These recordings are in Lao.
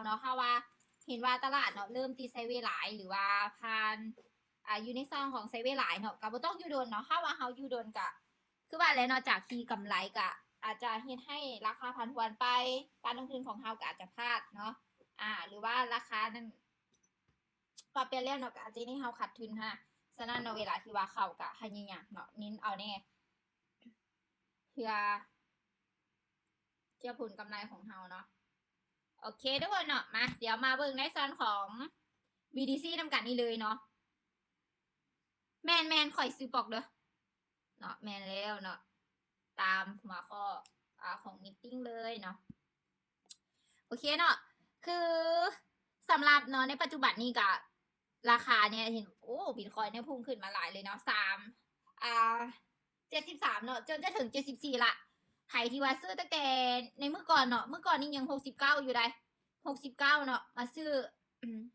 ເນາະ ເຮົາວ່າເຫັນວ່າຕະຫຼາດເນາະ ເລີ່ມຕິດໄຊເວຫຼາຍ ຫຼືວ່າຜ່ານ ອ່າ ຢູ່ໃນຊ່ອງຂອງໄຊເວຫຼາຍເນາະ ກໍບໍ່ຕ້ອງຢູ່ດົນເນາະ. ເຮົາວ່າເຮົາຢູ່ດົນກໍ ຄືວ່າແຫຼະເນາະ ຈາກທີ່ກຳໄລກໍອາດຈະເຮັດໃຫ້ລາຄາຜັນຜວນໄປ ການລົງທຶນຂອງເຮົາກໍອາດຈະພາດເນາະ ອ່າ ຫຼືວ່າລາຄານັ້ນປັບປ່ຽນແລ້ວເນາະ ກໍອາດຈະເຮັດໃຫ້ເຮົາຂາດທຶນຫັ້ນນະ. ສະນັ້ນເນາະ ເວລາທີ່ວ່າເຂົ້າກໍພະຍາຍາມເນາະ ເນັ້ນເອົາແດ່ ເພື່ອ ເພື່ອຜົນກຳໄລຂອງເຮົາເນາະ. ໂອເຄທຸກຄົນເນາະ ມາ ດຽວມາເບິ່ງໃນສ່ວນຂອງ ບີ ທີ ຊີ ນຳກັນນີ້ເລີຍເນາະ. ແມ່ນໆ ຂ້ອຍຊື່ປອກເດີເນາະ ແມ່ນແລ້ວເນາະ ຕາມຫົວຂໍ້ ອ່າ ຂອງ meeting ເລີຍເນາະ. ໂອເຄເນາະ ຄືສຳລັບເນາະ ໃນປັດຈຸບັນນີ້ກະລາຄາເນຍ ເຫັນ ໂອ້ ບິດຄອຍເນຍ ພຸ່ງຂຶ້ນມາຫຼາຍເລີຍເນາະ ສາມ ອ່າ ເຈັດສິບສາມເນາະ ຈົນຈະເຖິງເຈັດສິບສີ່ລະ. ໃຜທີ່ວ່າຊື້ຕັ້ງແຕ່ໃນມື້ກ່ອນເນາະ ມື້ກ່ອນນີ້ຍັງຫົກສິບເກົ້າຢູ່ໃດ໋ ຫົກສິບເກົ້າເນາະ ມາຊື້ ອືມ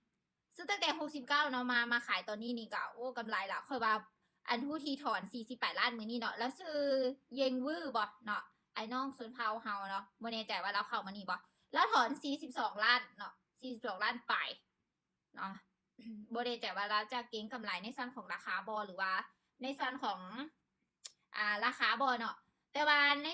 ຊື້ຕັ້ງແຕ່ຫົກສິບເກົ້າເນາະ ມາ ມາຂາຍຕອນນີ້ນີ້ກໍ ໂອ້ ກຳໄລລະ. ຂ້ອຍວ່າອັນຜູ້ທີ່ຖອນສີ່ສິບປາຍລ້ານມື້ນີ້ເນາະ ລາວຊື່ເຢງວືບໍເນາະ ອ້າຍນ້ອງຊົນເຜົ່າເຮົາເນາະ ບໍ່ແນ່ໃຈວ່າລາວເຂົ້າມານີ້ບໍ່ ລາວຖອນສີ່ສິບສອງລ້ານເນາະ ສີ່ສິບສອງລ້ານປາຍເນາະ. ບໍ່ແນ່ໃຈວ່າລາວຈະເກັງກຳໄລໃນສ່ວນຂອງລາຄາບໍ່ ຫຼືວ່າໃນສ່ວນຂອງ ອ່າ ລາຄາບໍ່ເນາະ ແຕ່ວ່າໃນ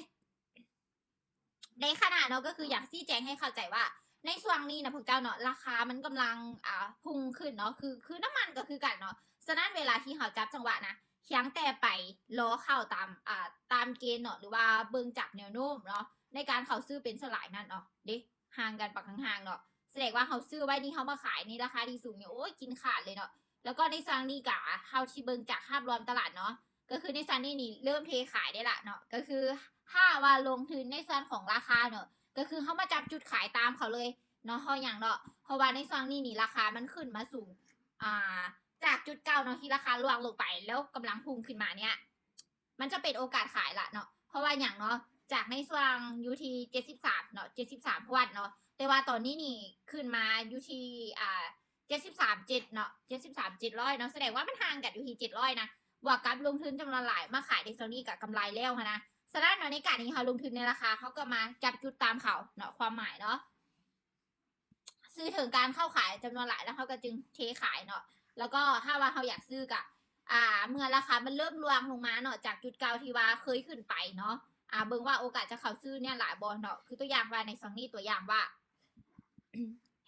ໃນຂະນະເນາະ ກໍຄືຢາກຊີ້ແຈງໃຫ້ເຂົ້າໃຈວ່າ ໃນຊ່ວງນີ້ນະພວກເຈົ້າເນາະ ລາຄາມັນກຳລັງ ອ່າ ພຸ່ງຂຶ້ນເນາະ ຄື ຄືນ້ຳມັນກໍຄືກັນເນາະ. ສະນັ້ນເວລາທີ່ເຮົາຈັບຈັງຫວະນະ ພຽງແຕ່ໄປລໍເຂົ້າຕາມ ອ່າ ຕາມເກນເນາະ ຫຼືວ່າເບິ່ງຈາກແນວໂນ້ມເນາະ ໃນການເຂົ້າຊື້ເປັນສ່ວນຫຼາຍນັ້ນເນາະ ເດ້ ຫ່າງກັນປານຂ້າງເນາະ ສະແດງວ່າເຮົາຊື້ໄວ້ນີ້ ເຮົາມາຂາຍໃນລາຄາທີ່ສູງນີ້ ໂອ້ຍ ກິນຂາດເລີຍເນາະ. ແລ້ວກໍໃນຊ່ວງນີ້ກະ ເຮົາທີ່ເບິ່ງຈາກພາບລວມຕະຫຼາດເນາະ ກໍຄືໃນຊ່ວງນີ້ນີ້ເລີ່ມເທຂາຍໄດ້ລະເນາະ ກໍຄືຖ້າວ່າລົງທຶນໃນສ່ວນຂອງລາຄາເນາະ ກໍຄືເຮົາມາຈັບຈຸດຂາຍຕາມເຂົາເລີຍເນາະ. ເພາະຫຍັງເນາະ ເພາະວ່າໃນຊ່ວງນີ້ນີ້ລາຄາມັນຂຶ້ນມາສູງ ອ່າ ຈາກຈຸດເກົ່າເນາະ ທີ່ລາຄາລ່ວງລົງໄປ ແລ້ວກຳລັງພຸ່ງຂຶ້ນມາເນຍ ມັນຈະເປັນໂອກາດຂາຍລະເນາະ. ເພາະວ່າຫຍັງເນາະ ຈາກໃນຊ່ວງຢູ່ທີ່ເຈັດສິບສາມເນາະ ເຈັດສິບສາມພວດເນາະ ແຕ່ວ່າຕອນນີ້ນີ້ຂຶ້ນມາຢູ່ທີ່ ອ່າ ເຈັດສິບສາມເຈັດເນາະ ເຈັດສິບສາມເຈັດຮ້ອຍເນາະ ສະແດງວ່າມັນຫ່າງກັນຢູ່ທີ່ເຈັດຮ້ອຍນະ ບວກກັບລົງທຶນຈຳນວນຫຼາຍມາຂາຍໃນຊ່ວງນີ້ກະກຳໄລແລ້ວຫັ້ນນະ. ສະນັ້ນເນາະ ໃນການທີ່ເຮົາລົງທຶນໃນລາຄາ ເຮົາກໍມາຈັບຈຸດຕາມເຂົາເນາະ ຄວາມໝາຍເນາະ ສື່ເຖິງການເຂົ້າຂາຍຈຳນວນຫຼາຍ ແລ້ວເຮົາກໍຈຶ່ງເທຂາຍເນາະ. ແລ້ວກໍຖ້າວ່າເຮົາຢາກຊື້ກະ ອ່າ ເມື່ອລາຄາມັນເລີ່ມລ່ວງລົງມາເນາະ ຈາກຈຸດເກົ່າທີ່ວ່າເຄີຍຂຶ້ນໄປເນາະ ອ່າ ເບິ່ງວ່າໂອກາດຈະເຂົ້າຊື້ເນຍຫຼາຍບໍ່ເນາະ. ຄືຕົວຢ່າງວ່າໃນຊ່ວງນີ້ ຕົວຢ່າງວ່າ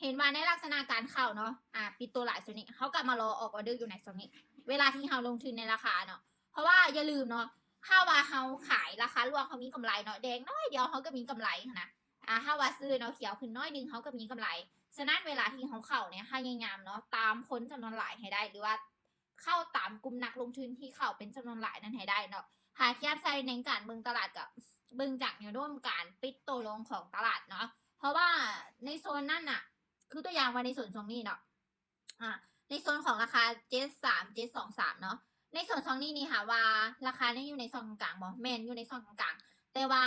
ເຫັນວ່າໃນລັກສະນະການເຂົ້າເນາະ ອ່າ ປິດໂຕຫຼາຍຊ່ວງນີ້ ເຮົາກໍມາລໍອອກອອເດີຢູ່ໃນຊ່ວງນີ້ ເວລາທີ່ເຮົາລົງທຶນໃນລາຄາເນາະ. ເພາະວ່າຢ່າລືມເນາະ ຖ້າວ່າເຮົາຂາຍລາຄາລ່ວງ ເຮົາມີກຳໄລເນາະ ແດງໜ້ອຍດຽວເຮົາກໍມີກຳໄລຫັ້ນນະ. ອ່າ ຖ້າວ່າຊື້ເນາະ ຂຽວຂຶ້ນໜ້ອຍໜຶ່ງ ເຮົາກໍມີກຳໄລ. ສະນັ້ນເວລາທີ່ເຮົາເຂົ້າເນຍ ພະຍາຍາມເນາະ ຕາມຄົນຈຳນວນຫຼາຍໃຫ້ໄດ້ ຫຼືວ່າເຂົ້າຕາມກຸ່ມນັກລົງທຶນທີ່ເຂົ້າເປັນຈຳນວນຫຼາຍນັ້ນໃຫ້ໄດ້ເນາະ. ຖ້າທຽບໃສ່ໃນການເບິ່ງຕະຫຼາດ ກໍເບິ່ງຈາກແນວໂນ້ມການປິດໂຕລົງຂອງຕະຫຼາດເນາະ. ເພາະວ່າໃນໂຊນນັ້ນນະ ຄືຕົວຢ່າງວ່າໃນໂຊນຊ່ວງນີ້ເນາະ ອ່າ ໃນໂຊນຂອງລາຄາເຈັດສາມເຈັດສອງສາມເນາະ ໃນໂຊນຊ່ອງນີ້ນີ້ຫາວ່າລາຄານີ້ຢູ່ໃນຊ່ອງກາງໆບໍ່? ແມ່ນ ຢູ່ໃນຊ່ອງກາງໆ ແຕ່ວ່າ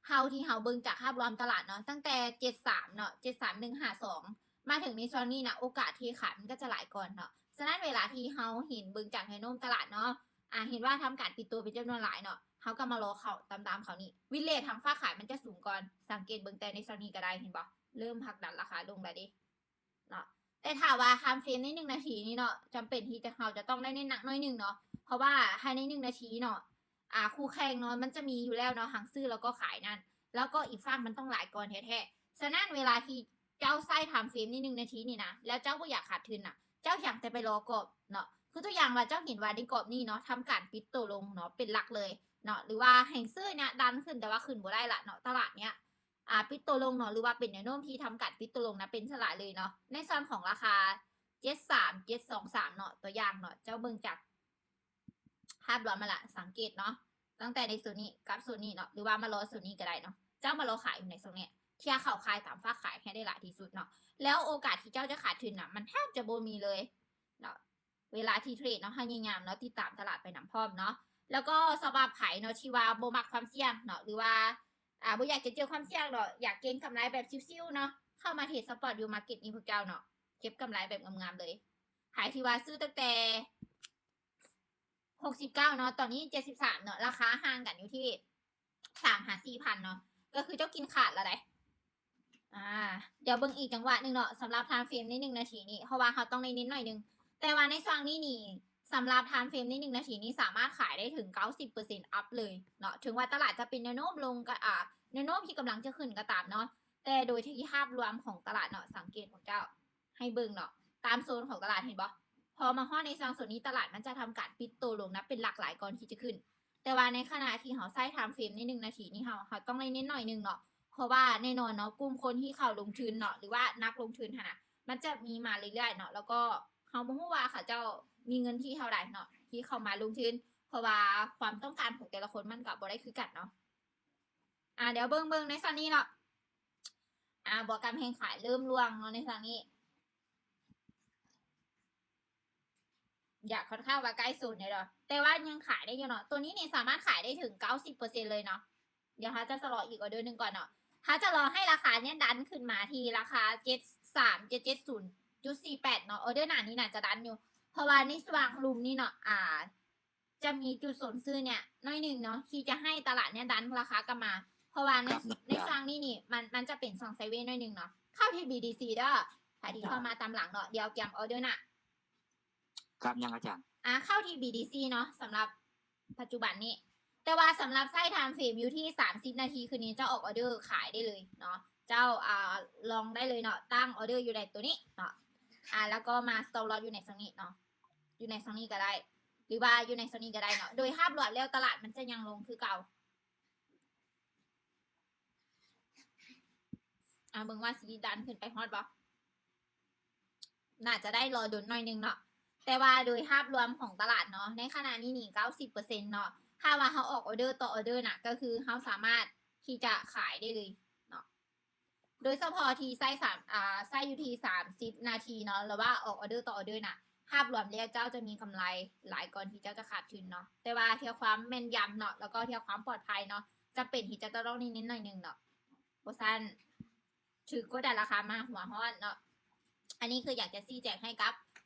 ເຮົາທີ່ເຮົາເບິ່ງຈາກພາບລວມຕະຫຼາດເນາະ ຕັ້ງແຕ່ເຈັດສາມເນາະ ເຈັດສາມໜຶ່ງຫ້າສອງ ມາເຖິງໃນຊ່ວງນີ້ນະ ໂອກາດທີ່ຂາຍມັນກໍຈະຫຼາຍກ່ອນເນາະ. ສະນັ້ນເວລາທີ່ເຮົາເຫັນເບິ່ງຈາກແນວໂນ້ມຕະຫຼາດເນາະ ອ່າ ເຫັນວ່າທຳການປິດໂຕເປັນຈຳນວນຫຼາຍເນາະ ເຮົາກໍມາລໍເຂົ້າຕາມໆເຂົານີ້ ວິນເຣດທາງຝາກຂາຍມັນຈະສູງກ່ອນ ສັງເກດເບິ່ງແຕ່ໃນຊ່ວງນີ້ກໍໄດ້ ເຫັນບໍ່? ເລີ່ມຜັກດັນລາຄາລົງແລ້ວເດ້ ເນາະ. ແຕ່ຖ້າວ່າທາມເຟຣມໃນໜຶ່ງນາທີນີ້ເນາະ ຈຳເປັນທີ່ຈະ ເຮົາຈະຕ້ອງໄດ້ເນັ້ນໜັກໜ້ອຍໜຶ່ງເນາະ ເພາະວ່າໃນໜຶ່ງນາທີເນາະ ອ່າ ຄູ່ແຂ່ງເນາະ ມັນຈະມີຢູ່ແລ້ວເນາະ ທັງຊື້ແລ້ວກໍຂາຍນັ້ນ ແລ້ວກໍອີກຟາກມັນຕ້ອງຫຼາຍກ່ອນແທ້ໆ. ສະນັ້ນເວລາທີ່ເຈົ້າໃຊ້ທາມເຟຣມໃນໜຶ່ງນາທີນີ້ນະ ແລ້ວເຈົ້າບໍ່ຢາກຂາດທຶນນະ ເຈົ້າພຽງແຕ່ໄປລໍກອບເນາະ ຄືຕົວຢ່າງວ່າເຈົ້າເຫັນວ່າໃນກອບນີ້ເນາະ ທຳການປິດໂຕລົງເນາະ ເປັນຫຼັກເລີຍເນາະ ຫຼືວ່າແຮງຊື້ເນຍດັນຂຶ້ນ ແຕ່ວ່າຂຶ້ນບໍ່ໄດ້ລະເນາະ ຕະຫຼາດເນຍ ອ່າ ປິດໂຕລົງເນາະ ຫຼືວ່າເປັນແນວໂນ້ມທີ່ທຳການປິດໂຕລົງນະ ເປັນສ່ວນຫຼາຍເລີຍເນາະ. ໃນສ່ວນຂອງລາຄາເຈັດສາມເຈັດສອງສາມເນາະ ຕົວຢ່າງເນາະ ເຈົ້າເບິ່ງຈາກພາບລວມມາລະ ສັງເກດເນາະ ຕັ້ງແຕ່ໃນໂຊນນີ້ກັບໂຊນນີ້ເນາະ ຫຼືວ່າມາລໍໂຊນນີ້ກໍໄດ້ເນາະ ເຈົ້າມາລໍຂາຍຢູ່ໃນໂຊນນີ້ ເທື່ອເຂົາຂາຍຕາມຝາກຂາຍໃຫ້ໄດ້ຫຼາຍທີ່ສຸດເນາະ ແລ້ວໂອກາດທີ່ເຈົ້າຈະຂາດທຶນນະ ມັນແທບຈະບໍ່ມີເລີຍເນາະ. ເວລາທີ່ເທຣດເນາະ ພະຍາຍາມເນາະ ຕິດຕາມຕະຫຼາດໄປນຳພ້ອມເນາະ. ແລ້ວກໍສຳລັບໃຜເນາະ ທີ່ວ່າບໍ່ມັກຄວາມສ່ຽງເນາະ ຫຼືວ່າ ອ່າ ບໍ່ຢາກຈະເຈີຄວາມສ່ຽງເນາະ ຢາກເກັງກຳໄລແບບຊິວໆເນາະ ເຂົ້າມາເທຣດສະປອດຢູ່ມາເກັດນີ້ພວກເຈົ້າເນາະ ເກັບກຳໄລແບບງາມໆເລີຍ. ໃຜທີ່ວ່າຊື້ຕັ້ງແຕ່ຫົກສິບເກົ້າເນາະ ຕອນນີ້ເຈັດສິບສາມເນາະ ລາຄາຫ່າງກັນຢູ່ທີ່ສາມຫາສີ່ພັນເນາະ ກໍຄືເຈົ້າກິນຂາດລະໃດ ອາ ດຽວເບິ່ງອີກຈັງຫວະໜຶ່ງເນາະ ສຳລັບ time frame ໃນໜຶ່ງນາທີນີ້ ເພາະວ່າເຮົາຕ້ອງໄດ້ເນັ້ນໜ້ອຍໜຶ່ງ. ແຕ່ວ່າໃນຊ່ວງນີ້ນີ້ ສຳລັບ time frame ໃນໜຶ່ງນາທີນີ້ ສາມາດຂາຍໄດ້ເຖິງເກົ້າສິບເປີເຊັນອັບເລີຍເນາະ. ເຖິງວ່າຕະຫຼາດຈະເປັນແນວໂນ້ມລົງກໍ ອາ ແນວໂນ້ມທີ່ກຳລັງຈະຂຶ້ນກໍຕາມເນາະ, ແຕ່ໂດຍທີ່ພາບລວມຂອງຕະຫຼາດເນາະ ສັງເກດຂອງເຈົ້າ ໃຫ້ເບິ່ງເນາະ ຕາມໂຊນຂອງຕະຫຼາດ ເຫັນບໍ່? ພໍມາຮອດໃນຊ່ວງໂຊນນີ້ ຕະຫຼາດມັນຈະທຳການປິດໂຕລົງນະ ເປັນຫຼັກຫຼາຍກ່ອນທີ່ຈະຂຶ້ນ. ແຕ່ວ່າໃນຂະນະທີ່ເຮົາໃຊ້ time frame ໃນໜຶ່ງນາທີນີ້ ເຮົາ ເຮົາຕ້ອງໄດ້ເນັ້ນໜ້ອຍໜຶ່ງເນາະ ເພາະວ່າແນ່ນອນເນາະ ກຸ່ມຄົນທີ່ເຂົ້າລົງທຶນເນາະ ຫຼືວ່ານັກລົງທຶນຫັ້ນນະ ມັນຈະມີມາເລື້ອຍໆເນາະ. ແລ້ວກໍເຮົາບໍ່ຮູ້ວ່າເຂົາເຈົ້າມີເງິນທີ່ເທົ່າໃດເນາະ ທີ່ເຂົ້າມາລົງທຶນ ເພາະວ່າຄວາມຕ້ອງການຂອງແຕ່ລະຄົນມັນກໍບໍ່ໄດ້ຄືກັນເນາະ. ອາ ດຽວເບິ່ງ ເບິ່ງໃນຊ່ວງນີ້ເນາະ. ອາ ບວກກັບແຮງຂາຍເລີ່ມລ່ວງເນາະໃນຊ່ວງນີ້. ຢາກຄ່ອນຂ້າງວ່າໃກ້ສູນແລ້ວເນາະ ແຕ່ວ່າຍັງຂາຍໄດ້ຢູ່ເນາະ. ໂຕນີ້ນີ້ສາມາດຂາຍໄດ້ເຖິງເກົ້າສິບເປີເຊັນເລີຍເນາະ. ດຽວເຮົາຈະຊະລໍອີກອໍເດີໜຶ່ງກ່ອນເນາະ. ເຮົາຈະລໍໃຫ້ລາຄາເນີ້ຍດັນຂຶ້ນມາທີ່ລາຄາເຈັດສາມ ເຈັດເຈັດສູນຈຸດສີ່ແປດເນາະ. ອໍເດີໜ້ານີ້ໜ້າຈະດັນຢູ່ ເພາະວ່າໃນຊ່ວງລຸ່ມນີ້ເນາະ ອາ ຈະມີຈຸດສົນຊື້ເນີ້ຍໜ້ອຍໜຶ່ງເນາະ ທີ່ຈະໃຫ້ຕະຫຼາດເນີ້ຍດັນລາຄາກັບມາ ເພາະວ່າໃນ ໃນຊ່ວງນີ້ນີ້ ມັນ ມັນຈະເປັນຊ່ວງໄຊເວໜ້ອຍໜຶ່ງເນາະ. ເຂົ້າທີ່ ບີ ທີ ຊີ ເດີ ໃຜທີ່ເຂົ້າມາຕາມຫຼັງເນາະ. ດຽວກຽມອໍເດີນະ ກັບຫຍັງອາຈານ? ອາ ເຂົ້າທີ່ ບີ ທີ ຊີ ເນາະ ສຳລັບປັດຈຸບັນນີ້. ແຕ່ວ່າສຳລັບໃຊ້ time frame ຢູ່ທີ່ສາມສິບນາທີຄືນນີ້ ເຈົ້າອອກອໍເດີຂາຍໄດ້ເລີຍເນາະ. ເຈົ້າ ອາ ລອງໄດ້ເລີຍເນາະ ຕັ້ງອໍເດີຢູ່ໃນໂຕນີ້ເນາະ ອາ ແລ້ວກໍມາ stop loss ຢູ່ໃນຊ່ອງນີ້ເນາະ. ຢູ່ໃນຊ່ອງນີ້ກໍໄດ້ ຫຼືວ່າຢູ່ໃນຊ່ອງນີ້ກໍໄດ້ເນາະ. ໂດຍພາບລວມແລ້ວຕະຫຼາດມັນຈະຍັງລົງຄືເກົ່າ. ອາ ເບິ່ງວ່າຊິດັນຂຶ້ນໄປຮອດບໍ່? ໜ້າຈະໄດ້ລໍດົນໜ້ອຍໜຶ່ງເນາະ. ແຕ່ວ່າໂດຍພາບລວມຂອງຕະຫຼາດເນາະ ໃນຂະນະນີ້ນີ້ ເກົ້າສິບເປີເຊັນເນາະ ຖ້າວ່າເຮົາອອກອໍເດີຕໍ່ອໍເດີນະ ກໍຄືເຮົາສາມາດທີ່ຈະຂາຍໄດ້ເລີຍເນາະ. ໂດຍສະເພາະທີ່ໃຊ້ສາມ ອາ ໃຊ້ຢູ່ທີ່ສາມສິບນາທີເນາະ ຫຼືວ່າອອກອໍເດີຕໍ່ອໍເດີນະ ພາບລວມແລ້ວເຈົ້າຈະມີກຳໄລຫຼາຍກ່ອນທີ່ເຈົ້າຈະຂາດທຶນເນາະ. ແຕ່ວ່າເພື່ອຄວາມແມ່ນຢຳເນາະ ແລ້ວກໍເພື່ອຄວາມປອດໄພເນາະ ຈຳເປັນທີ່ຈະຕ້ອງໄດ້ເນັ້ນໜ້ອຍໜຶ່ງເນາະ. ບໍ່ຊັ້ນຖືກກົດດັນລາຄາມາຫົວຮ້ອນເນາະ. ອັນນີ້ຄືຢາກຈະຊີ້ແຈງໃຫ້ກັບ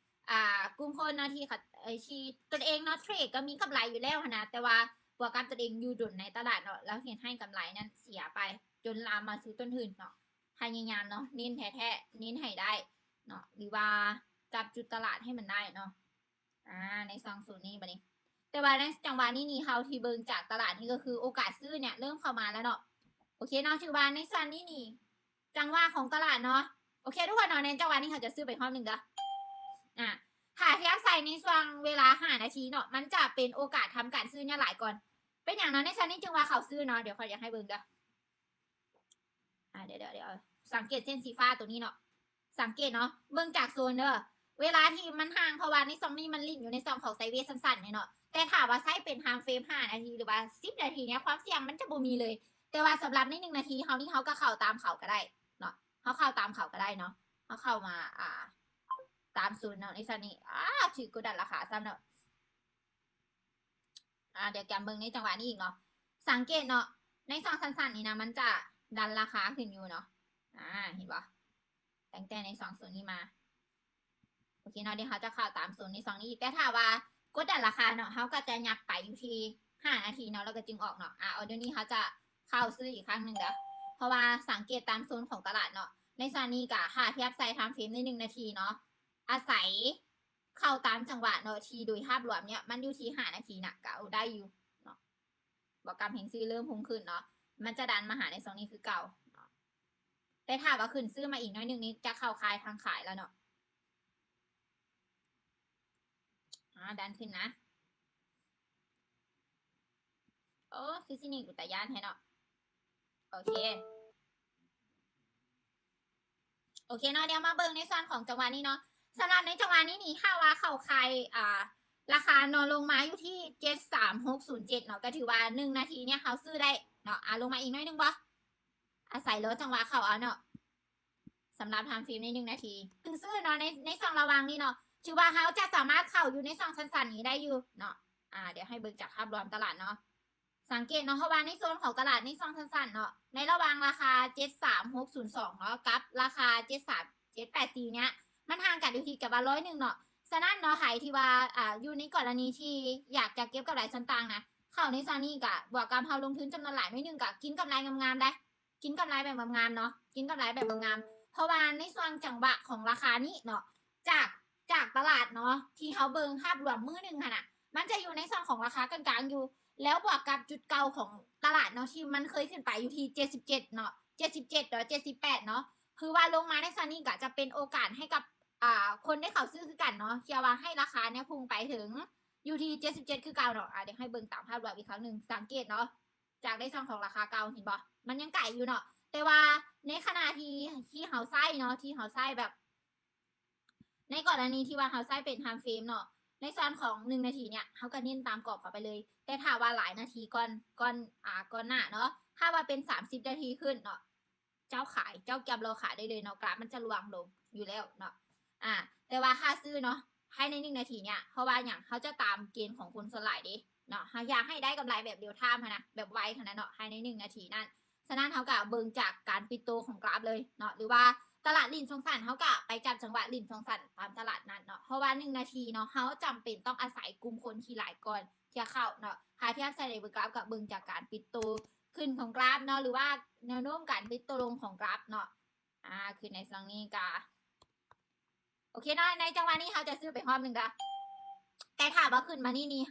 ອາ ກຸ່ມຄົນເນາະ ທີ່ ເອີ ທີ່ຕົນເອງເນາະ ເທຣດກໍມີກຳໄລຢູ່ແລ້ວຫັ້ນນະ ແຕ່ວ່າບວກກັບຕົນເອງຢູ່ດົນໃນຕະຫຼາດເນາະ ແລ້ວເຮັດໃຫ້ກຳໄລນັ້ນເສຍໄປ ຈົນລາມມາສູ່ຕົ້ນທຶນເນາະ. ພະຍາຍາມເນາະ ເນັ້ນແທ້ໆ ເນັ້ນໃຫ້ໄດ້ເນາະ ຫຼືວ່າຈັບຈຸດຕະຫຼາດໃຫ້ມັນໄດ້ເນາະ. ອາ ໃນຊ່ອງໂຊນນີ້ບັດນີ້ ແຕ່ວ່າໃນຈັງຫວະນີ້ນີ້ ເຮົາທີ່ເບິ່ງຈາກຕະຫຼາດນີ້ ກໍຄືໂອກາດຊື້ເນີ້ຍເລີ່ມເຂົ້າມາແລ້ວເນາະ. ໂອເຄເນາະ ຖືວ່າໃນຊ່ວງນີ້ນີ້ ຈັງຫວະຂອງຕະຫຼາດເນາະ. ໂອເຄທຸກຄົນເນາະ ໃນຈັງຫວະນີ້ເຮົາຈະຊື້ໄປຮອບໜຶ່ງເດີ້. ອາ ຖ້າທຽບໃສ່ໃນຊ່ວງເວລາຫ້ານາທີເນາະ ມັນຈະເປັນໂອກາດທຳການຊື້ເນີ້ຍຫຼາຍກ່ອນ. ເປັນຫຍັງເນາະ ໃນຊ່ວງນີ້ຈຶ່ງວ່າເຂົາຊື້ເນາະ? ດຽວຂ້ອຍຢາກໃຫ້ເບິ່ງເດີ້. ອາ ດຽວໆ ສັງເກດເສັ້ນສີຟ້າໂຕນີ້ເນາະ ສັງເກດເນາະ ເບິ່ງຈາກໂຊນເດີ ເວລາທີ່ມັນຫ່າງ ເພາະວ່າໃນຊ່ອງນີ້ມັນຫຼິ້ນຢູ່ໃນຊ່ອງຂອງໄຊເວສັ້ນໆເນາະ. ແຕ່ຖ້າວ່າໃຊ້ເປັນ time frame ຫ້ານາທີ ຫຼືວ່າສິບນາທີເນີ້ຍ ຄວາມສ່ຽງມັນຈະບໍ່ມີເລີຍ. ແຕ່ວ່າສຳລັບໃນໜຶ່ງນາທີເຮົານີ້ ເຮົາກໍເຂົ້າຕາມເຂົາກໍໄດ້ເນາະ ເຮົາເຂົ້າຕາມເຂົາກໍໄດ້ເນາະ ເຮົາເຂົ້າມາ ອາ ຕາມໂຊນເນາະ ໃນຊ່ອງນີ້ ອາ ຖືກກົດດັນລາຄາຊ້ຳເນາະ. ອາ ດຽວກຽມເບິ່ງໃນຈັງຫວະນີ້ອີກເນາະ ສັງເກດເນາະ ໃນຊ່ອງສັ້ນໆນີ້ນະ ມັນຈະດັນລາຄາຂຶ້ນຢູ່ເນາະ. ອາ ເຫັນບໍ່ ຕັ້ງແຕ່ໃນຊ່ອງໂຊນນີ້ມາ. ໂອເຄເນາະ ດຽວເຮົາຈະເຂົ້າຕາມໂຊນໃນຊ່ອງນີ້ ແຕ່ຖ້າວ່າກົດດັນລາຄາເນາະ ເຮົາກໍຈະຫຍັບໄປຢູ່ທີ່ຫ້ານາທີເນາະ ແລ້ວກໍຈຶ່ງອອກເນາະ. ອາ ອໍເດີນີ້ເຮົາຈະເຂົ້າຊື້ອີກຄັ້ງໜຶ່ງເດີ້ ເພາະວ່າສັງເກດຕາມໂຊນຂອງຕະຫຼາດເນາະ ໃນຊ່ວງນີ້ກໍຖ້າທຽບໃສ່ time frame ໃນໜຶ່ງນາທີເນາະ ອາໄສ ເຂົ້າຕາມຈັງຫວະເນາະ ທີ່ໂດຍພາບລວມເນີ້ຍ ມັນຢູ່ທີ່ຫ້ານາທີນະ ກໍເອົາໄດ້ຢູ່ເນາະ. ບວກກັບແຮງຊື້ເລີ່ມຮຸ່ງຂຶ້ນເນາະ ມັນຈະດັນມາຫາໃນຊ່ອງນີ້ຄືເກົ່າເນາະ. ແຕ່ຖ້າວ່າຂຶ້ນຊື້ມາອີກໜ້ອຍໜຶ່ງນີ້ ຈະເຂົ້າຂ່າຍທາງຂາຍແລ້ວເນາະ. ອາ ດັນຂຶ້ນນະ. ໂອ້ ຄືຊິໜີ ອຸຕະຍານແທ້ເນາະ. ໂອເຄ ໂອເຄເນາະ ດຽວມາເບິ່ງໃນສ່ວນຂອງຈັງຫວະນີ້ເນາະ. ສຳລັບໃນຈັງຫວະນີ້ນີ້ ຖ້າວ່າເຂົ້າຂາຍ ອາ ລາຄາເນາະ ລົງມາຢູ່ທີ່ເຈັດສາມຫົກສູນເຈັດເນາະ ກໍຖືວ່າໜຶ່ງນາທີເນີ້ຍເຮົາຊື້ໄດ້ເນາະ. ອາ ລົງມາອີກໜ້ອຍໜຶ່ງບໍ່? ອາໄສລໍຈັງຫວະເຂົ້າເອົາເນາະ. ສຳລັບ time frame ໃນໜຶ່ງນາທີ ຄືຊື້ເນາະ ໃນ ໃນຊ່ອງລະຫວ່າງນີ້ເນາະ ຖືວ່າເຮົາຈະສາມາດເຂົ້າຢູ່ໃນຊ່ອງສັ້ນໆນີ້ໄດ້ຢູ່ເນາະ. ອາ ດຽວໃຫ້ເບິ່ງຈາກພາບລວມຕະຫຼາດເນາະ. ສັງເກດເນາະ ເພາະວ່າໃນໂຊນຂອງຕະຫຼາດໃນຊ່ອງສັ້ນໆເນາະ ໃນລະຫວ່າງລາຄາເຈັດສາມຫົກສູນສອງເນາະ ກັບລາຄາເຈັດສາມເຈັດແປດສີ່ເນີ້ຍ ມັນຫ່າງກັນຢູ່ທີ່ກັບວ່າຮ້ອຍໜຶ່ງເນາະ. ສະນັ້ນເນາະ ໃຜທີ່ວ່າ ອາ ຢູ່ໃນກໍລະນີທີ່ຢາກຈະເກັບກຳໄລສ່ວນຕ່າງນະ ເຂົ້າໃນຊ່ວງນີ້ກະບວກກັບເຮົາລົງທຶນຈຳນວນຫຼາຍໜ້ອຍໜຶ່ງ ກະກິນກຳໄລງາມໆໄດ໋ ກິນກຳໄລແບບງາມໆເນາະ. ກິນກຳໄລແບບງາມໆ ເພາະວ່າໃນຊ່ວງຈັງຫວະຂອງລາຄານີ້ເນາະ ຈາກ ຈາກຕະຫຼາດເນາະ ທີ່ເຮົາເບິ່ງພາບລວມມື້ໜຶ່ງຫັ້ນນະ ມັນຈະຢູ່ໃນຊ່ວງຂອງລາຄາກາງໆຢູ່ ແລ້ວບວກກັບຈຸດເກົ່າຂອງຕະຫຼາດເນາະ ທີ່ມັນເຄີຍຂຶ້ນໄປຢູ່ທີ່ເຈັດສິບເຈັດເນາະ ເຈັດສິບເຈັດ ຫຼື ເຈັດສິບແປດເນາະ ຄືວ່າລົງມາໃນຊ່ວງນີ້ກໍຈະເປັນໂອກາດໃຫ້ກັບ ອ່າ ຄົນໄດ້ເຂົ້າຊື້ຄືກັນເນາະ ທີ່ວ່າໃຫ້ລາຄາເນຍພຸ່ງໄປເຖິງຢູ່ທີ່ເຈັດສິບເຈັດຄືເກົ່າເນາະ. ອາ ດຽວໃຫ້ເບິ່ງຕາມພາບລວມອີກຄັ້ງໜຶ່ງ ສັງເກດເນາະ ຈາກໃນຊ່ວງຂອງລາຄາເກົ່າ ເຫັນບໍ່ ມັນຍັງໄກຢູ່ເນາະ ແຕ່ວ່າໃນຂະນະທີ່ ທີ່ເຮົາໃຊ້ເນາະ ທີ່ເຮົາໃຊ້ແບບ ໃນກໍລະນີທີ່ວ່າເຮົາໃຊ້ເປັນ time frame ເນາະ ໃນສ່ວນຂອງໜຶ່ງນາທີເນຍ ເຮົາກໍເນັ້ນຕາມກອບເຂົ້າໄປເລີຍ ແຕ່ຖ້າວ່າຫຼາຍນາທີກ່ອນ ກ່ອນ ອ່າ ກ່ອນໜ້າເນາະ ຖ້າວ່າເປັນສາມສິບນາທີຂຶ້ນເນາະ ເຈົ້າຂາຍ ເຈົ້າກຽມລໍຂາຍໄດ້ເລີຍເນາະ ກຣາຟມັນຈະລ່ວງລົງຢູ່ແລ້ວເນາະ. ອາ ແຕ່ວ່າຖ້າຊື້ເນາະ ພາຍໃນໜຶ່ງນາທີເນຍ ເພາະວ່າຫຍັງ ເຮົາຈະຕາມເກນຂອງຄົນສ່ວນຫຼາຍເດ້ເນາະ ເຮົາຢາກໃຫ້ໄດ້ກຳໄລແບບ real time ຫັ້ນນະ ແບບໄວຫັ້ນນະເນາະ ພາຍໃນໜຶ່ງນາທີນັ້ນ. ສະນັ້ນເຮົາກໍເບິ່ງຈາກການປິດໂຕຂອງກຣາຟເລີຍເນາະ ຫຼືວ່າຕະຫຼາດຫຼິ້ນຊ່ວງສັ້ນ ເຮົາກໍໄປຈັບຈັງຫວະຫຼິ້ນຊ່ວງສັ້ນຕາມຕະຫຼາດນັ້ນເນາະ ເພາະວ່າໜຶ່ງນາທີເນາະ ເຮົາຈຳເປັນຕ້ອງອາໄສກຸ່ມຄົນທີ່ຫຼາຍກ່ອນທີ່ຈະເຂົ້າເນາະ. ຖ້າທຽບໃສ່ໃນເບິ່ງກຣາຟ ກໍເບິ່ງຈາກການປິດໂຕຂຶ້ນຂອງກຣາຟເນາະ ຫຼືວ່າແນວໂນ້ມການປິດໂຕລົງຂອງກຣາຟເນາະ. ອາ ຄືໃນຊ່ວງນີ້ກະ ໂອເຄເນາະ ໃນຈັງຫວະນີ້ເຮົາຈະຊື້ໄປຮອບໜຶ່ງເດີ ແຕ່ຖ້າວ່າຂຶ້ນມານີ້ນີ້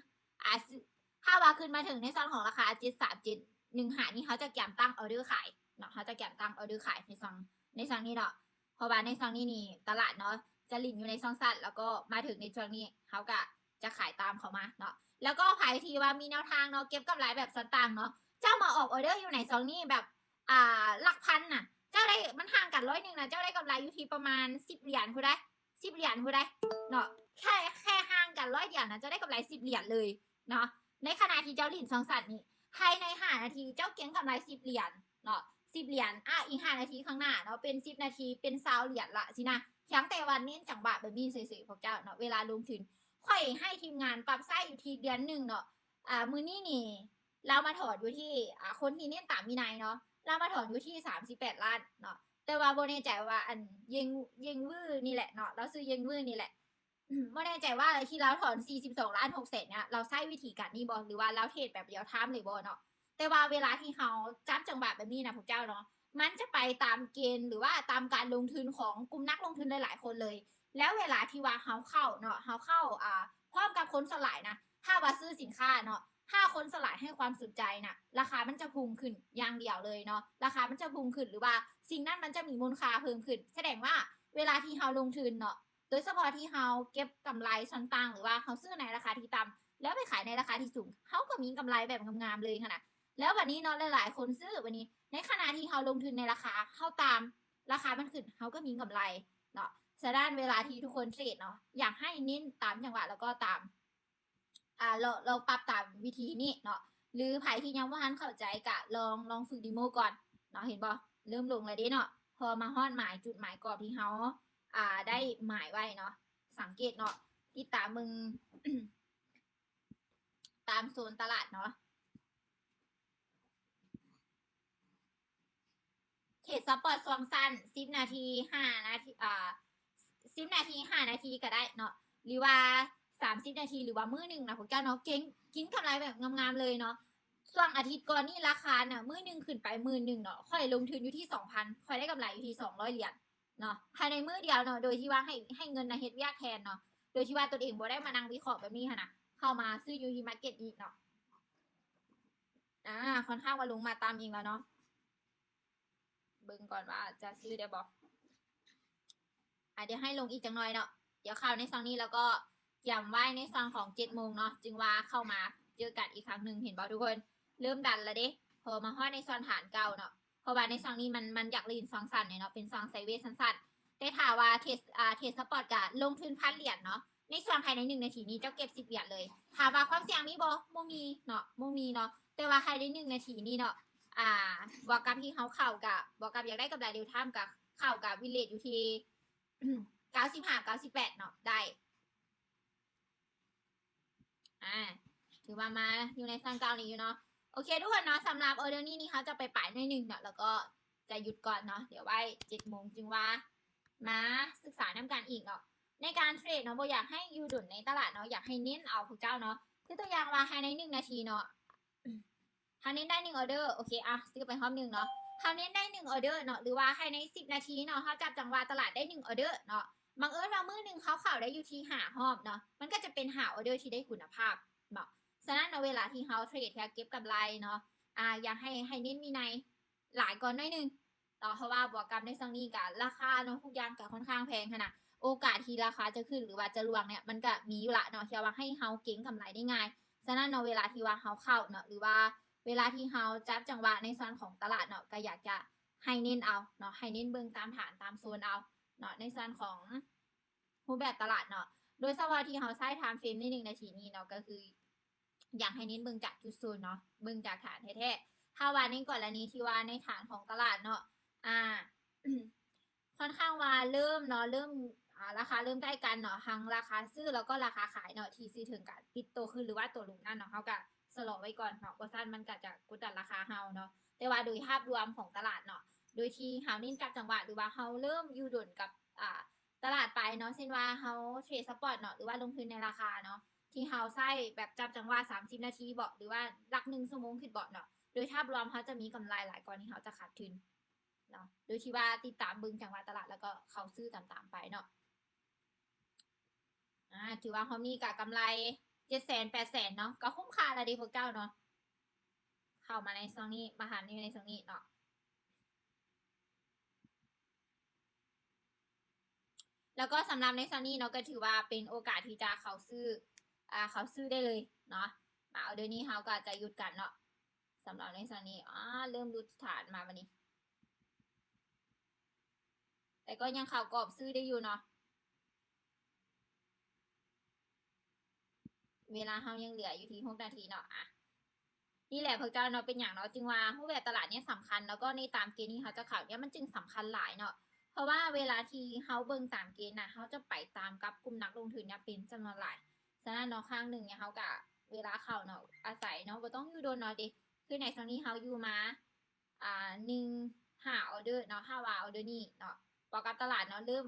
ອາ ຊື້ ຖ້າວ່າຂຶ້ນມາເຖິງໃນສ່ວນຂອງລາຄາເຈັດສາມເຈັດໜຶ່ງຫ້ານີ້ ເຮົາຈະກຽມຕັ້ງອໍເດີຂາຍເນາະ ເຮົາຈະກຽມຕັ້ງອໍເດີຂາຍໃນຊ່ວງ ໃນຊ່ວງນີ້ເນາະ ເພາະວ່າໃນຊ່ວງນີ້ນີ້ຕະຫຼາດເນາະ ຈະຫຼິ້ນຢູ່ໃນຊ່ວງສັ້ນ ແລ້ວກໍມາເຖິງໃນຊ່ວງນີ້ ເຮົາກະຈະຂາຍຕາມເຂົ້າມາເນາະ. ແລ້ວກໍໃຜທີ່ວ່າມີແນວທາງເນາະ ເກັບກຳໄລແບບສ່ວນຕ່າງເນາະ ເຈົ້າມາອອກອໍເດີຢູ່ໃນຊ່ວງນີ້ແບບ ອ່າ ຫຼັກພັນນະ ເຈົ້າໄດ້ ມັນຫ່າງກັນຮ້ອຍໜຶ່ງນະ ເຈົ້າໄດ້ກຳໄລຢູ່ທີ່ປະມານສິບຫຼຽນພຸ້ນໃດ໋ ສິບຫຼຽນພຸ້ນໃດ໋ເນາະ ແຄ່ ແຄ່ຫ່າງກັນຮ້ອຍຫຼຽນນະ ເຈົ້າໄດ້ກຳໄລສິບຫຼຽນເລີຍເນາະ. ໃນຂະນະທີ່ເຈົ້າຫຼິ້ນຊ່ວງສັ້ນນີ້ ພາຍໃນຫ້ານາທີເຈົ້າເກັງກຳໄລສິບຫຼຽນເນາະ ສິບຫຼຽນ ອາ ອີກຫ້ານາທີຂ້າງໜ້າເນາະ ເປັນສິບນາທີ ເປັນຊາວຫຼຽນລະຊີ້ນະ. ພຽງແຕ່ວ່າເນັ້ນຈັງຫວະແບບນີ້ເສີຍໆ ພວກເຈົ້າເນາະ ເວລາລົງທຶນ ຂ້ອຍໃຫ້ທີມງານປັບໃຊ້ຢູ່ທີ່ເດືອນໜຶ່ງເນາະ ອາ ມື້ນີ້ນີ້ ລາວມາຖອນຢູ່ທີ່ ອາ ຄົນທີ່ເນັ້ນຕາມວິໄນເນາະ ລາວມາຖອນຢູ່ທີ່ສາມສິບແປດລ້ານເນາະ. ແຕ່ວ່າບໍ່ແນ່ໃຈວ່າ ອັນ ເຢັງ ເຢັງວືນີ້ແຫຼະເນາະ ລາວຊື່ເຢັງວືນີ້ແຫຼະ ບໍ່ແນ່ໃຈວ່າທີ່ລາວຖອນສີ່ສິບສອງລ້ານຫົກແສນເນຍ ລາວໃຊ້ວິທີການນີ້ບໍ່ ຫຼືວ່າລາວເທຣດແບບ real time ເລີຍບໍ່ເນາະ. ແຕ່ວ່າເວລາທີ່ເຮົາຈັບຈັງຫວະແບບນີ້ນະພວກເຈົ້າເນາະ ມັນຈະໄປຕາມເກນ ຫຼືວ່າຕາມການລົງທຶນຂອງກຸ່ມນັກລົງທຶນຫຼາຍໆຄົນເລີຍ. ແລ້ວເວລາທີ່ວ່າເຮົາເຂົ້າເນາະ ເຮົາເຂົ້າ ອາ ພ້ອມກັບຄົນສ່ວນຫຼາຍນະ ຖ້າວ່າຊື້ສິນຄ້າເນາະ ຖ້າຄົນສ່ວນຫຼາຍໃຫ້ຄວາມສົນໃຈນະ ລາຄາມັນຈະພຸ່ງຂຶ້ນຢ່າງດຽວເລີຍເນາະ ລາຄາມັນຈະພຸ່ງຂຶ້ນ ຫຼືວ່າສິ່ງນັ້ນມັນຈະມີມູນຄ່າເພີ່ມຂຶ້ນ. ສະແດງວ່າເວລາທີ່ເຮົາລົງທຶນເນາະ ໂດຍສະເພາະທີ່ເຮົາເກັບກຳໄລສ່ວນຕ່າງ ຫຼືວ່າເຮົາຊື້ໃນລາຄາທີ່ຕ່ຳ ແລ້ວໄປຂາຍໃນລາຄາທີ່ສູງ ເຮົາກໍມີກຳໄລແບບງາມໆເລີຍຫັ້ນນະ. ແລ້ວບັດນີ້ເນາະ ຫຼາຍໆຄົນຊື້ບັດນີ້ ໃນຂະນະທີ່ເຮົາລົງທຶນໃນລາຄາ ເຮົາຕາມ ລາຄາມັນຂຶ້ນ ເຮົາກໍມີກຳໄລເນາະ. ສະນັ້ນເວລາທີ່ທຸກຄົນເທຣດເນາະ ຢາກໃຫ້ເນັ້ນຕາມຈັງຫວະ ແລ້ວກໍຕາມ ອາ ລອງ ລອງປັບຕາມວິທີນີ້ເນາະ ຫຼືໃຜທີ່ຍັງບໍ່ທັນເຂົ້າໃຈກະລອງ ລອງຝຶກເດໂມກ່ອນເນາະ. ເຫັນບໍ່ ເລີ່ມລົງແລ້ວເດ້ເນາະ ພໍມາຮອດໝາຍ ຈຸດໝາຍກອບທີ່ເຮົາ ອາ ໄດ້ໝາຍໄວ້ເນາະ ສັງເກດເນາະ ຕິດຕາມເບິ່ງ ຕາມໂຊນຕະຫຼາດເນາະ. ເທຣດສະປອດຊ່ວງສັ້ນ ສິບນາທີ ຫ້ານາທີ ອາ ສິບນາທີ ຫ້ານາທີກໍໄດ້ເນາະ ຫຼືວ່າສາມສິບນາທີ ຫຼືວ່າມື້ໜຶ່ງນະພວກເຈົ້າເນາະ ເກັງ ກິນກຳໄລແບບງາມໆເລີຍເນາະ. ຊ່ວງອາທິດກ່ອນນີ້ລາຄານະ ມື້ໜຶ່ງຂຶ້ນໄປໝື່ນໜຶ່ງເນາະ ຂ້ອຍລົງທຶນຢູ່ທີ່ສອງພັນ ຂ້ອຍໄດ້ກຳໄລຢູ່ທີ່ສອງຮ້ອຍຫຼຽນເນາະ ພາຍໃນມື້ດຽວເນາະ ໂດຍທີ່ວ່າໃຫ້ ໃຫ້ເງິນນະເຮັດວຽກແທນເນາະ ໂດຍທີ່ວ່າຕົນເອງບໍ່ໄດ້ມານັ່ງວິເຄາະແບບນີ້ຫັ້ນນະ ເຂົ້າມາຊື້ຢູ່ທີ່ market ນີ້ເນາະ. ອາ ຂ້ອນຂ້າງວ່າລົງມາຕ່ຳອີກແລ້ວເນາະ ເບິ່ງກ່ອນວ່າຈະຊື້ໄດ້ບໍ່. ອາ ດຽວໃຫ້ລົງອີກຈັກໜ່ອຍເນາະ ດຽວເຂົ້າໃນຊ່ອງນີ້ ແລ້ວກໍກຽມໄວ້ໃນຊ່ອງຂອງເຈັດໂມງເນາະ ຈຶ່ງວ່າເຂົ້າມາເຈີກັນອີກຄັ້ງໜຶ່ງ. ເຫັນບໍ່ທຸກຄົນ ເລີ່ມດັນແລ້ວເດ້ ພໍມາຮອດໃນຊ່ອງຖານເກົ່າເນາະ ເພາະວ່າໃນຊ່ອງນີ້ມັນ ມັນຢາກຫຼິ້ນຊ່ອງສັ້ນເນາະ ເປັນຊ່ອງໄຊເວສັ້ນໆ. ແຕ່ຖ້າວ່າເທຣດ ອາ ເທຣດສະປອດກະລົງທຶນພັນຫຼຽນເນາະ ໃນຊ່ວງພາຍໃນໜຶ່ງນາທີນີ້ເຈົ້າເກັບສິບຫຼຽນເລີຍ. ຖາມວ່າຄວາມສ່ຽງມີບໍ່? ບໍ່ມີເນາະ ບໍ່ມີເນາະ ແຕ່ວ່າພາຍໃນໜຶ່ງນາທີນີ້ເນາະ ອາ ບວກກັບທີ່ເຮົາເຂົ້າກະ ບວກກັບຢາກໄດ້ກຳໄລ real time ກະເຂົ້າກະວິນເຣດຢູ່ທີ່ເກົ້າສິບຫ້າ ເກົ້າສິບແປດເນາະ ໄດ້. ອາ ຖືວ່າມາຢູ່ໃນຊ່ອງເກົ່ານີ້ຢູ່ເນາະ. ໂອເຄທຸກຄົນເນາະ ສຳລັບອໍເດີນີ້ນີ້ ເຮົາຈະໄປປາຍໜ້ອຍໜຶ່ງເນາະ ແລ້ວກໍຈະຢຸດກ່ອນເນາະ ດຽວໄວ້ເຈັດໂມງຈຶ່ງວ່າມາສຶກສານຳກັນອີກເນາະ. ໃນການເທຣດເນາະ ບໍ່ຢາກໃຫ້ຢູ່ດົນໃນຕະຫຼາດເນາະ ຢາກໃຫ້ເນັ້ນເອົາພວກເຈົ້າເນາະ ຄືຕົວຢ່າງວ່າພາຍໃນໜຶ່ງນາທີເນາະ ຖ້າເນັ້ນໄດ້ໜຶ່ງອໍເດີ ໂອເຄ ອ່ະ ຊື້ໄປຮອບໜຶ່ງເນາະ ເຮົາເນັ້ນໄດ້ໜຶ່ງອໍເດີເນາະ ຫຼືວ່າໃຫ້ໃນສິບນາທີເນາະ ເຮົາຈັບຈັງຫວະຕະຫຼາດໄດ້ໜຶ່ງອໍເດີເນາະ. ບັງເອີນວ່າມື້ໜຶ່ງເຮົາເຂົ້າໄດ້ຢູ່ທີ່ຫ້າຮອບເນາະ ມັນກໍຈະເປັນຫ້າອໍເດີທີ່ໄດ້ຄຸນນະພາບເນາະ. ສະນັ້ນເນາະ ເວລາທີ່ເຮົາເທຣດ ເຮົາເກັບກຳໄລເນາະ ອາ ຢາກໃຫ້ ໃຫ້ເນັ້ນວິໄນຫຼາຍກ່ອນໜ້ອຍໜຶ່ງເນາະ ເພາະວ່າບວກກັບໃນຊ່ວງນີ້ກະລາຄາເນາະ ທຸກຢ່າງກະຄ່ອນຂ້າງແພງຫັ້ນນະ ໂອກາດທີ່ລາຄາຈະຂຶ້ນ ຫຼືວ່າຈະລ່ວງເນຍ ມັນກະມີຢູ່ລະເນາະ ທີ່ວ່າໃຫ້ເຮົາເກັງກຳໄລໄດ້ງ່າຍ. ສະນັ້ນເນາະ ເວລາທີ່ວ່າເຮົາເຂົ້າເນາະ ຫຼືວ່າເວລາທີ່ເຮົາຈັບຈັງຫວະໃນສ່ວນຂອງຕະຫຼາດເນາະ ກະຢາກຈະໃຫ້ເນັ້ນເອົາເນາະ ໃຫ້ເນັ້ນເບິ່ງຕາມຖານຕາມໂຊນເອົາເນາະ ໃນສ່ວນຂອງຮູບແບບຕະຫຼາດເນາະ. ໂດຍສະເພາະທີ່ເຮົາໃຊ້ທາມເຟຣມໃນໜຶ່ງນາທີນີ້ເນາະ ກະຄື ຢາກໃຫ້ເນັ້ນເບິ່ງຈາກຈຸດສູນເນາະ ເບິ່ງຈາກຖານແທ້ໆ. ຖ້າວ່າໃນກໍລະນີທີ່ວ່າໃນຖານຂອງຕະຫຼາດເນາະ ອາ ຄ່ອນຂ້າງວ່າເລີ່ມເນາະ ເລີ່ມ ອາ ລາຄາເລີ່ມໃກ້ກັນເນາະ ທັງລາຄາຊື້ ແລ້ວກໍລາຄາຂາຍເນາະ ທີ່ຊື້ເຖິງກະປິດໂຕຂຶ້ນ ຫຼືວ່າໂຕລົງນັ້ນເນາະ ເຮົາກະຊະລໍໄວ້ກ່ອນເນາະ ບໍ່ຊັ້ນມັນກະຈະກົດດັນລາຄາເຮົາເນາະ. ແຕ່ວ່າໂດຍພາບລວມຂອງຕະຫຼາດເນາະ ໂດຍທີ່ເຮົາເນັ້ນຈັບຈັງຫວະ ຫຼືວ່າເຮົາເລີ່ມຢູ່ດົນກັບ ອາ ຕະຫຼາດໄປເນາະ ເຊັ່ນວ່າເຮົາເທຣດສະປອດເນາະ ຫຼືວ່າລົງທຶນໃນລາຄາເນາະ ທີ່ເຮົາໃຊ້ແບບຈັບຈັງຫວະສາມສິບນາທີເບາະ ຫຼືວ່າຫຼັກໜຶ່ງຊົ່ວໂມງຂຶ້ນເບາະເນາະ ໂດຍພາບລວມເຮົາຈະມີກຳໄລຫຼາຍກ່ອນທີ່ເຮົາຈະຂາດທຶນເນາະ ໂດຍທີ່ວ່າຕິດຕາມເບິ່ງຈັງຫວະຕະຫຼາດ ແລ້ວກໍເຂົ້າຊື້ຕາມໆໄປເນາະ. ອາ ຖືວ່າຮອບນີ້ກະກຳໄລເຈັດແສນ ແປດແສນເນາະ ກະຄຸ້ມຄ່າລະເດພວກເຈົ້າເນາະ ເຂົ້າມາໃນຊ່ວງນີ້ ມາຫາຢູ່ໃນຊ່ວງນີ້ເນາະ. ແລ້ວກໍສຳລັບໃນຊ່ວງນີ້ເນາະ ກໍຖືວ່າເປັນໂອກາດທີ່ຈະເຂົ້າຊື້ ອາ ເຂົ້າຊື້ໄດ້ເລີຍເນາະ. ມາ ອໍເດີນີ້ເຮົາກໍຈະຢຸດກັນເນາະ ສຳລັບໃນຊ່ວງນີ້ ອາ ເລີ່ມຫຼຸດຖານມາບາດນີ້ ແຕ່ກໍຍັງເຂົ້າກອບຊື້ໄດ້ຢູ່ເນາະ ເວລາເຮົາຍັງເຫຼືອຢູ່ທີ່ຫົກນາທີເນາະ. ອາ ນີ້ແຫຼະພວກເຈົ້າເນາະ ເປັນຫຍັງເນາະ ຈຶ່ງວ່າຮູບແບບຕະຫຼາດເນຍສຳຄັນ ແລ້ວກໍໃນຕາມເກນທີ່ເຮົາຈະເຂົ້າເນຍ ມັນຈຶ່ງສຳຄັນຫຼາຍເນາະ ເພາະວ່າເວລາທີ່ເຮົາເບິ່ງຕາມເກນນະ ເຮົາຈະໄປຕາມກັບກຸ່ມນັກລົງທຶນເນຍເປັນຈຳນວນຫຼາຍ. ສະນັ້ນເນາະ ຄັ້ງໜຶ່ງເນຍ ເຮົາກະ ເວລາເຂົ້າເນາະ ອາໄສເນາະ ບໍ່ຕ້ອງຢູ່ດົນເນາະເດ ຄືໃນຊ່ວງນີ້ເຮົາຢູ່ມາ ອາ ໜຶ່ງ ຫ້າອໍເດີເນາະ ຖ້າວ່າອໍເດີນີ້ເນາະ ບວກກັບຕະຫຼາດເນາະ ເລີ່ມ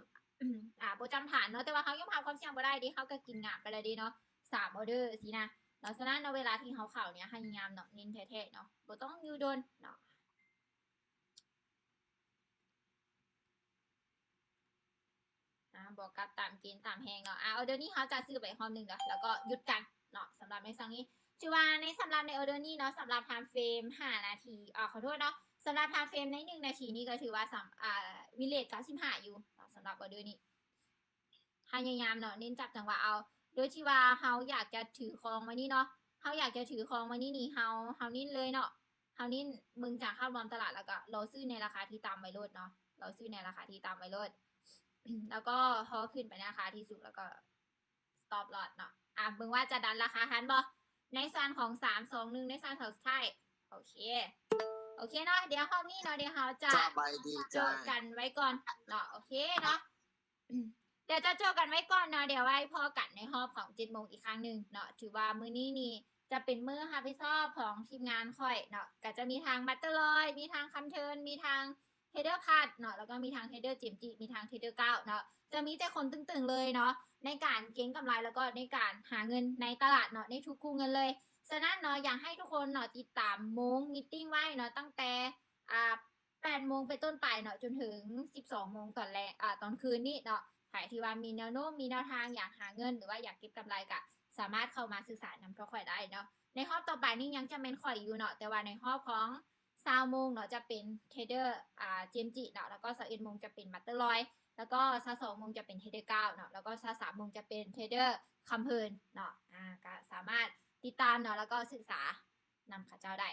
ອາ ບໍ່ຈຳຖານເນາະ ແຕ່ວ່າເຮົາຍອມຮັບຄວາມສ່ຽງບໍ່ໄດ້ເດ ເຮົາກະກິນງານໄປແລ້ວເດເນາະ ສາມອໍເດີຊີ້ນະເນາະ. ສະນັ້ນເນາະ ເວລາທີ່ເຮົາເຂົ້າເນຍ ພະຍາຍາມເນາະ ເນັ້ນແທ້ໆເນາະ ບໍ່ຕ້ອງຢູ່ດົນເນາະ. ອາ ບວກກັບຕາມເກນຕາມແຮງເນາະ. ອາ ອໍເດີນີ້ເຮົາຈະຊື້ໄປຮອບໜຶ່ງເນາະ ແລ້ວກໍຢຸດກັນເນາະ ສຳລັບໃນຊ່ວງນີ້. ຖືວ່າໃນ ສຳລັບໃນອໍເດີນີ້ເນາະ ສຳລັບທາມເຟຣມຫ້ານາທີ ອາ ຂໍໂທດເນາະ ສຳລັບທາມເຟຣມໃນໜຶ່ງນາທີນີ້ກໍຖືວ່າສຳ ອາ ວິນເຣດເກົ້າສິບຫ້າຢູ່ເນາະ ສຳລັບອໍເດີນີ້ ພະຍາຍາມເນາະ ເນັ້ນຈັບຈັງຫວະເອົາ ໂດຍທີ່ວ່າເຮົາຢາກຈະຖືຄອງໄວ້ນີ້ເນາະ ເຮົາຢາກຈະຖືຄອງໄວ້ນີ້ນີ້ ເຮົາ ເຮົາເນັ້ນເລີຍເນາະ ເຮົາເນັ້ນເບິ່ງຈາກພາບລວມຕະຫຼາດ ແລ້ວກໍລໍຊື້ໃນລາຄາທີ່ຕ່ຳໄວ້ໂລດເນາະ ລໍຊື້ໃນລາຄາທີ່ຕ່ຳໄວ້ໂລດ ແລ້ວກໍພໍຂຶ້ນໄປໃນລາຄາທີ່ສູງ ແລ້ວກໍສະຕັອບລອສເນາະ. ອາ ເບິ່ງວ່າຈະດັນລາຄາທັນບໍ່ ໃນສ່ວນຂອງສາມ ສອງ ໜຶ່ງ ໃນສ່ວນຂອງສຸດທ້າຍ. ໂອເຄ ໂອເຄເນາະ ດຽວຮອບນີ້ເນາະ ດຽວເຮົາຈະ ສະບາຍດີ ເຈີກັນໄວ້ກ່ອນເນາະ ໂອເຄເນາະ. ດຽວຈະເຈີກັນໄວ້ກ່ອນເນາະ ດຽວໄວ້ພໍ້ກັນໃນຮອບຂອງເຈັດໂມງອີກຄັ້ງໜຶ່ງເນາະ. ຖືວ່າມື້ນີ້ນີ້ຈະເປັນມື້ຮັບຜິດຊອບຂອງທີມງານຂ້ອຍເນາະ ກະຈະມີທາງ Master Lloyd ມີທາງ Camturn ມີທາງ Trader Plus ເນາະ ແລ້ວກໍມີທາງ Trader Jemchi ມີທາງ Trader ເກົ້າເນາະ ຈະມີແຕ່ຄົນຕຶງໆເລີຍເນາະ ໃນການເກັງກຳໄລ ແລ້ວກໍໃນການຫາເງິນໃນຕະຫຼາດເນາະ ໃນທຸກຄູ່ເງິນເລີຍ. ສະນັ້ນເນາະ ຢາກໃຫ້ທຸກຄົນເນາະ ຕິດຕາມໂມງ meeting ໄວ້ເນາະ ຕັ້ງແຕ່ ອາ ແປດໂມງເປັນຕົ້ນໄປເນາະ ຈົນເຖິງສິບສອງໂມງຕອນແລງ ອາ ຕອນຄືນນີ້ເນາະ. ໃຜທີ່ວ່າມີແນວໂນ້ມ ມີແນວທາງຢາກຫາເງິນ ຫຼືວ່າຢາກເກັບກຳໄລ ກະສາມາດເຂົ້າມາສຶກສານຳພວກຂ້ອຍໄດ້ເນາະ. ໃນຮອບຕໍ່ໄປນີ້ຍັງຈະແມ່ນຂ້ອຍຢູ່ເນາະ ແຕ່ວ່າໃນຮອບຂອງຊາວໂມງເນາະ ຈະເປັນ Trader ອາ Jemchi ເນາະ ແລ້ວກໍຊາວເອັດໂມງຈະເປັນ Master Lloyd ແລ້ວກໍຊາວສອງໂມງຈະເປັນ Trader ເກົ້າເນາະ ແລ້ວກໍຊາວສາມໂມງຈະເປັນ Trader Camturn ເນາະ. ອາ ກະສາມາດຕິດຕາມເນາະ ແລ້ວກໍສຶກສານຳເຂົາເຈົ້າໄດ້.